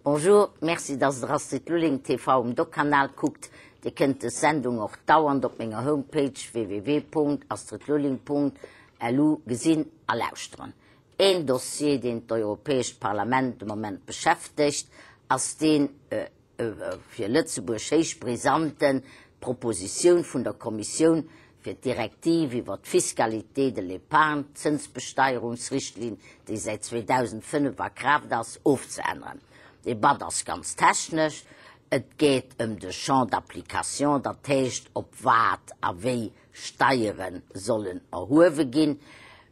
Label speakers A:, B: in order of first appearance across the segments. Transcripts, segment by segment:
A: Bonjour, merci dass der Astrid Lulling TV um Doc-Kanal kuckt. Dir kënnt des Sendung och dauernd op menger Homepage www.astridlulling.lu gesinn a lauschteren. Een Dossier deen d'Europäescht Parlament de Moment beschäftegt ass deen fir Lëtzebuerg héich brisante Propositioun vun der Kommissioun fir d'Direktiv iwwer d'Fiscalité de l'épargne, d'Zënsbesteierungsrichtlinn, déi säit 2005 a Kraaft ass, ofzeänneren. D'Debatt ass ganz technesch. Et geet ëm de Champ d'application, dat heescht op wat a wéi Steiere sollen erhuewe ginn,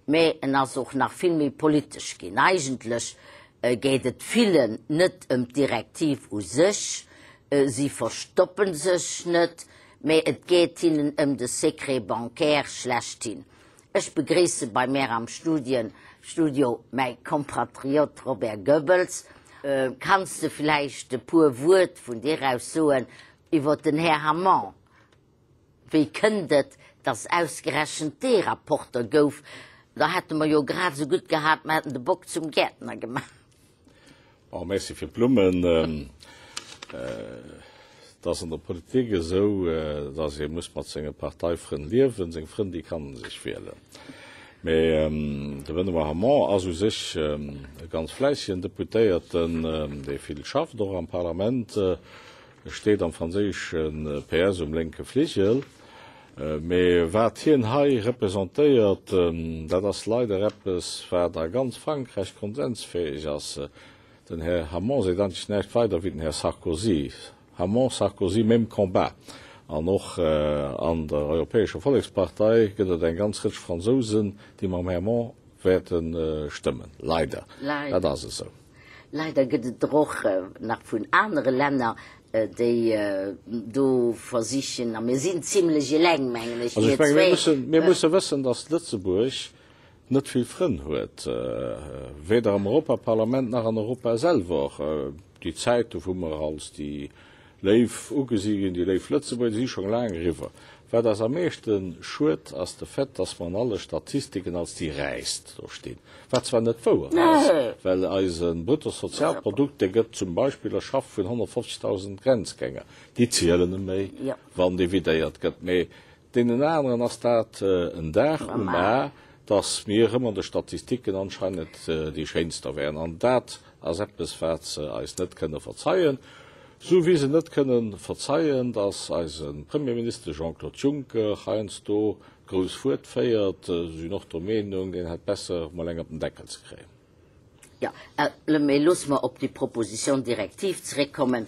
A: mä en ass och nach vill méi politesch ginn. Eigentlech geet et villen net ëm d'Direktiv u sech, si verstoppe sech net, mä et geet hinnen ëm de Secret bancaire schlechthin. Ech begréisse bei mär am Studio mäi Kompatriot Robert Goebbels. Kanns de vläicht e puer Wuert vun dir aus soen iwwer den Här Hamon? Wéi kënnt et, dass ausgerechent dee Rapporter gouf? Da hätte mer jo grad esou gutt gehat, mer hätten de Bock zum Gäertner gemaach.
B: Bon, merci fir d'Blummen. Et ass an der Politik esou, dass ee muss mat senge Parteifrënn liewen. Seng Frënn, déi kann e sech wielen. Mee de Benoît Hamon ass u sech e ganz fläissegen Deputéierten, dee vill schafft, och am Parlament. E steet am franséische PS um lénke Fligel. Mee wat hien hei representéiert, dat ass leider eppes, wat a ganz Frankräich konsensfäeg ass. Den Här Hamon seet eigentlech näischt weider wéi den Här Sarkozy. Hamon, Sarkozy, même combat. An och an der Europäescher Vollekspartei gëtt et eng ganz Rëtsch Fransousen, déi mam Här Hamon wäerte stëmmen. Leider. Dat ass esou.
A: Leider gëtt et der och nach vun anere Länner, déi do versichen, a mir sinn zimlech eleng, mengen ech,
B: Also
A: mir
B: ech menge mir
A: zwee.
B: mussen, mir musse wëssen, datt Lëtzebuerg net vill Frënn huet, weder am Europaparlament nach an Europa selwer. Déi Zäite wou mer als déi Léif ugesi ginn, déi léif Lëtzebuerger, déi si scho laang eriwwer. Wat eis am meeschte schued, ass de Fait, dass mer an alle Statistiken als déi Räichst do stinn, wat zwar net wouer ass, well eise Bruttosozialprodukt, dee gëtt zum Beispill erschafft vun 150.000 Grenzgänger, déi zielen e méi, wann dividéiert gëtt, mee deenen aneren ass dat en Dar um A, dass mir erëm an de Statistiken anscheinend déi Schéinster wären. An dat ass eppes, wat se eis net kënne verzeien, sou wéi se net kënne verzeien, dass eise Premierminister Jean-Claude Juncker heiansdo d'grouss Wuert féiert. Se sinn och der Meenung, deen hätt besser emol eng op den Deckel ze kréien.
A: Jo, mee loosse mer op déi Proposition directive zeréckkommen.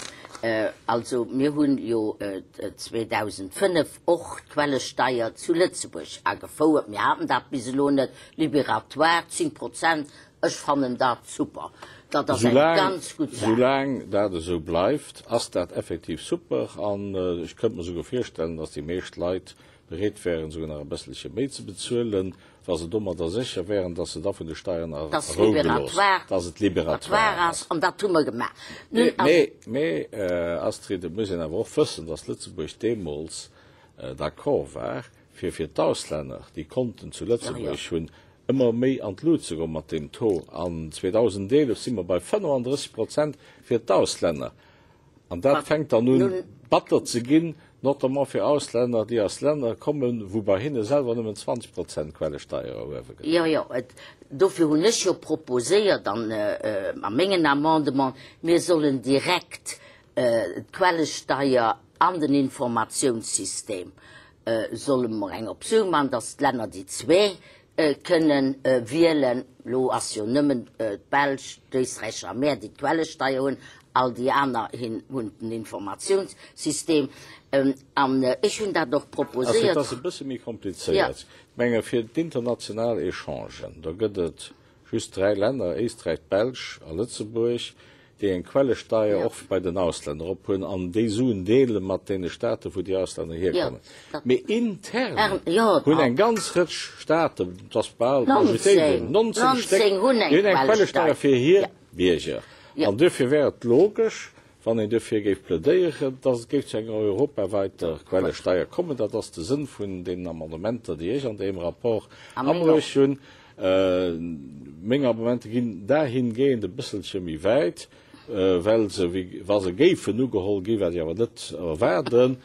A: Also, mir hunn jo 2005 och d'Quellesteier zu Lëtzebuerg agefouert. Mir haten dat bis elo net, libératoire, 10 Prozent. Ech fannen dat super. Dat ass eng ganz gutt Saach.
B: Soulaang dat esou bleift, ass dat effektiv super. An ech kënnt mer souguer virstellen, dass déi meescht Leit bereet wären, souguer nach e bësselche méi ze bezuelen, wa se domadder sécher wären, dass se da vun de Steieren a Rou gelooss, dass et libératoire
A: ass. An dat hu mer gemaach.
B: Mee, mee, Astrid, et muss een awer och wëssen, dass Lëtzebuerg deemools d'accord war, fir fir d'Auslänner, déi Konten zu Lëtzebuerg hunn, ëmmer méi an d'Lut ze goen mat deem Taux. An 2011 si mer bei 35 Prozent fir d'Auslänner. An dat fänkt dann un, batter ze ginn, notamment fir Auslänner, déi aus Länner kommen, wou bei hinne selwer nëmmen 20 Prozent Quellesteier erhuewe gëtt.
A: Jo, jo, et, dofir hunn ech jo proposéiert an a mengen Amendement, mir sollen direkt d'Quellesteier an den Informatiounssystem solle mer eng Optioun maachen, dass d'Länner déi zwee kënnen wielen. Elo ass jo nëmmen d'Belsch, d'Éisträicher a mär, déi d'Quellesteier hunn. All déi aner hunn den Informatiounssystem. An ech hunn dat och
B: Also et
A: proposéiert.
B: ass e bësse méi komplizéiert. Ech menge fir d'international Echangen, do gëtt et just 3 Länner, Éisträich, d'Belsch a Lëtzebuerg, déi eng Quellesteier och bei den Auslänner op hunn an déi Suen deele mat deene Staaten, wou déi Auslänner hierkommen. Mee intern hunn eng ganz Rëtsch Staaten, et ass bal d'Majoritéit, 19 Stéck, déi hunn eng Quellesteier fir hir Bierger. An duerfir wär et logesch, wann een duerfir géif plädéieren, dass et géif zu enger europaweiter Quellesteier kommen. Dat ass de Sënn vun deenen Amendementer, déi ech an deem Rapport abruecht hunn. Meng Amendementer ginn dahingehend e bësselche méi wäit. well se, wa se géifen ugeholl ginn, wat ech awer net erwaarden,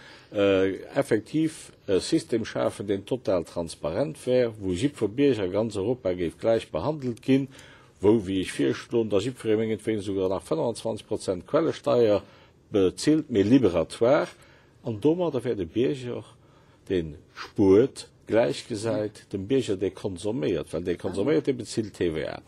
B: effektiv e System schafen, deen total transparent wär, wou jiddwer Bierger a ganz Europa géif gläich behandelt ginn, wou, wéi ech virschloen, da jiddweree mengetwéinst esouguer nach 25 Prozent Quellesteier bezilt, mee libératoire, an domadder wär de Bierger, dee spuert, gläichgesäit dem Bierger, dee konsomméiert, well dee konsomméiert, dee bezilt TVA.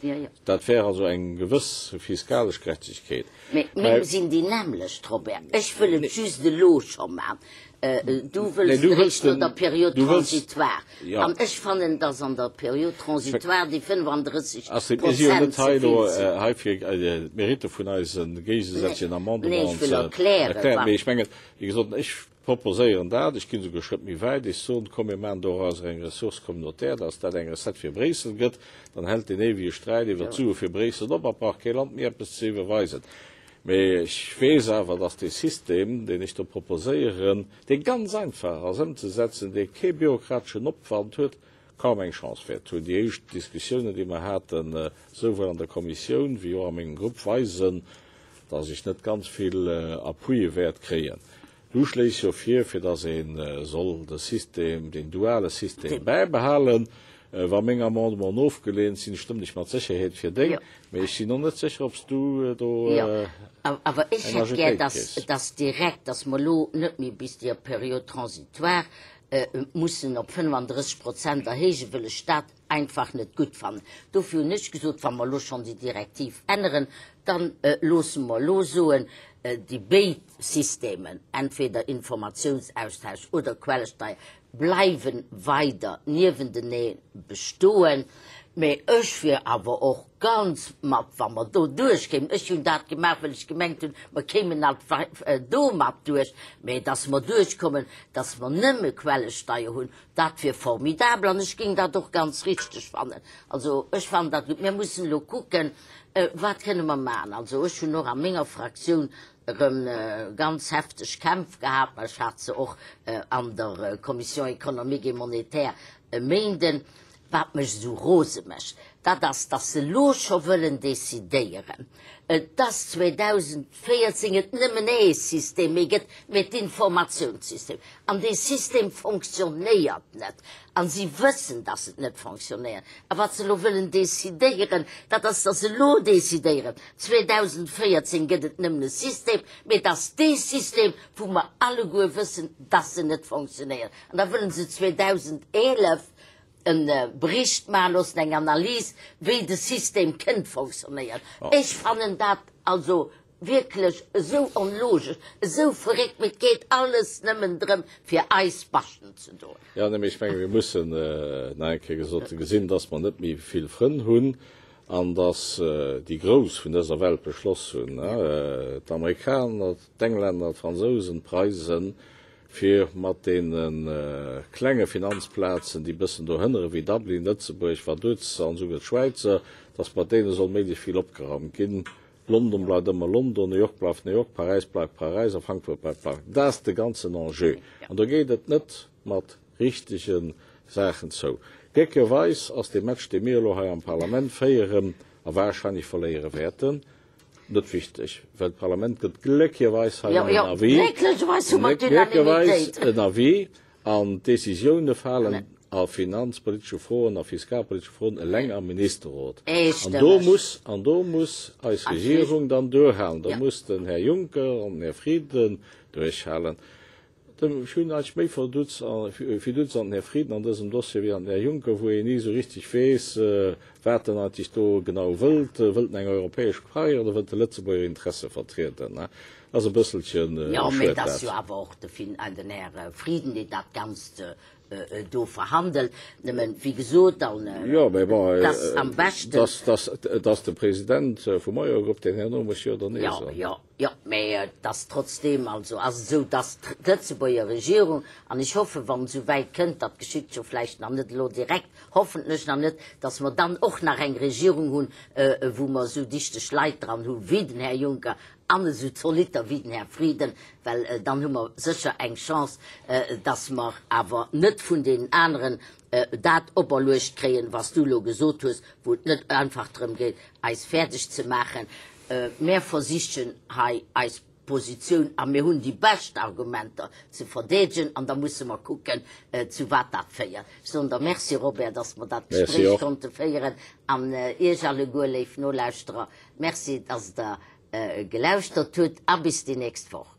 B: Dat wär also eng gewëss fiskalesch Gerechtegkeet.
A: Mee meng sinn déi nämmlecht, Robert. Ech wëll et just elo scho man. Du wëlls et eréischt no der Période transitoire. An ech fannen, dass an der Période transitoire déi 35
B: Astrid, mir si jo net hei elo hei fir d'Meritte vun eise géigesätzegen Amendementen ze erklären. Mee ech mengen, wéi gesot, ech proposéieren dat, ech ginn esouguer e Schrëtt méi wäit, ech soen, komm mir maachen dorauser eng Ressource communautaire, dass dat eng Recette fir Bréissel gëtt, dann hält deen éiwege Sträit iwwert d'Sue fir Bréissel op a brauch kee Land méi eppes ze iwwerweisen. Mee ech weess awer, dass dee System, deen ech do proposéieren, dee ganz einfach ass ëmzesetzen, dee kee bürokrateschen Opwand huet, kaum eng Chance wäert hunn. Déi éischt Diskussiounen, déi mer haten, souwuel an der Kommissioun wéi och a mengem Grupp, weisen, dass ech net ganz vill Appuie wäert kréien. Du schléis jo vir, fir dass ee soll de System, deen duale System bäibehalen. Wa meng Amendementen ofgeleent sinn, stëmmen ech mat Sécherheet fir deng, mee ech sinn och net sécher, ob s du do
A: eng Awer ech hätt gär, dass, dass direkt, dass mer elo net méi bis déi Période transitoire mussen op 35 Prozent erhéijen, wëll ech dat einfach net gutt fannen. Dofir hunn ech gesot, wa mer elo schonn déi Direktiv änneren, da loosse mer elo soen, déi béid Systemen, entweder Informatiounsaustausch oder Quellesteier, bleiwe weider niewentenee bestoen. Mä ech wier awer och ganz mat, wa mer do duerchkéimen. Ech hunn dat gemaach, well ech gemengt hunn, mer kéimen alt domat duerch. Mä dass mer duerchkommen, dass mer nëmme Quellesteier hunn, Dat wier formidabel an ech géing dat och ganz richteg fannen. Also ech fannen dat gutt. Mir mussen elo kucken, wat kënne mer maachen. Also ech hunn och a menger Fraktioun erëm ganz hefteg Kämpf gehat, mä ech hat se och an der Commission économique et monétaire e Méinden. Wat mech esou rose mécht, dat ass, dass se elo scho wëllen decidéieren, dass 2014 et nëmmen ee System méi gëtt, mä d'Informatiounssystem. An dee System fonctionnéiert net. A si wëssen, dass et net fonctionnéiert. A wat se elo wëllen decidéieren, dat ass, dass se elo decidéieren, 2014 gëtt et nëmmen e System, mä dass dee System, wou mer alleguer wëssen, dass en net fonctionnéiert. An da wëllen se 2011 e Bericht maache loossen, eng Analys, wéi de System kënnt fonctionnéieren. Ech fannen dat also wierklech esou onlogesch, esou verréckt, mee et geet alles nëmmen drëm, fir eis baschten ze doen.
B: Jo, nee, mee ech menge mir mussen nach eng Kéier gesot gesinn, dass mer net méi vill Frënn hunn an dass déi Grouss vun dëser Welt beschloss hunn, d'Amerikaner, d'Englänner, d'Fransousen, d'Preisen, fir mat deene klenge Finanzplazen, déi bëssen do hënnere wéi Dublin, Lëtzebuerg, Vaduz an esouguer d'Schwäizer, datt mat deene soll méiglech vill opgeraumt ginn. London bleift ëmmer London, New York bleift New York, Paräis bleift Paräis a Frankfurt bleift Frankfurt. Dat ass de ganzen Enjeu. An do geet et net mat richtege Saachen zou. Glécklecherweis ass dee Match, dee mir elo hei am Parlament féieren a wahrscheinlech verléiere wäerten, Net wichteg, well d'Parlament gëtt glécklecherweis hei en Avis, glécklecherweis en Avis, an d'Décisioune falen a finanzpolitesche Froen a fiskalpolitesche Froen eleng am Ministerrot. An do muss, an do muss eis Regierung dann duerhalen, do muss den Här Juncker an den Här Frieden duerchhalen. Ech hunn eigentlech méi Verdutz Fiduz an den Här Frieden an dësem Dossier wéi an den Här Juncker, wou een ni esou richteg weess, wat en eigentlech do genau wëllt. Wëllt en eng europäesch Pai oder wëllt e Lëtzebuerger Interesse vertrieden? Ass e bësselchen
A: Jo, mee et ass jo awer och de den Här Frieden, deen dat Ganzt do verhandelt. Nëmmen, wéi gesot, dann,
B: Jo, mee bon,
A: et ass am beschten.
B: Dass, dass, et ass de President vum Eurogrupp, deen herno muss Jo oder Nee
A: soen. Jo, jo. Jo, mä et ass trotzdeem, also ass et esou, dass d'Lëtzebuerger Regierung, an ech hoffen, wann et esou wäit kënnt, dat geschitt jo vläicht nach net elo direkt, hoffentlech nach net, dass mer dann och nach eng Regierung hunn, wou mer esou dichteg Leit dran hu wéi den Här Juncker an esou zolitter wéi den Här Frieden, well dann hu mer sécher eng Chance, dass mer awer net vun deenen aneren dat operluecht kréien, was du elo gesot hues, wou et net einfach drëm geet, eis fäerdeg ze maachen. Mär versichen hei eis Positioun, a mir hunn déi bescht Argumenter, ze verdeedegen an da musse mer kucken, zu wat dat féiert. Ech soen der Merci, Robert, dass mer dat Gespréich konnte féieren an Iech alleguer, léif Nolauschterer, Merci, dass Der gelauschtert hutt a bis déi nächst Woch.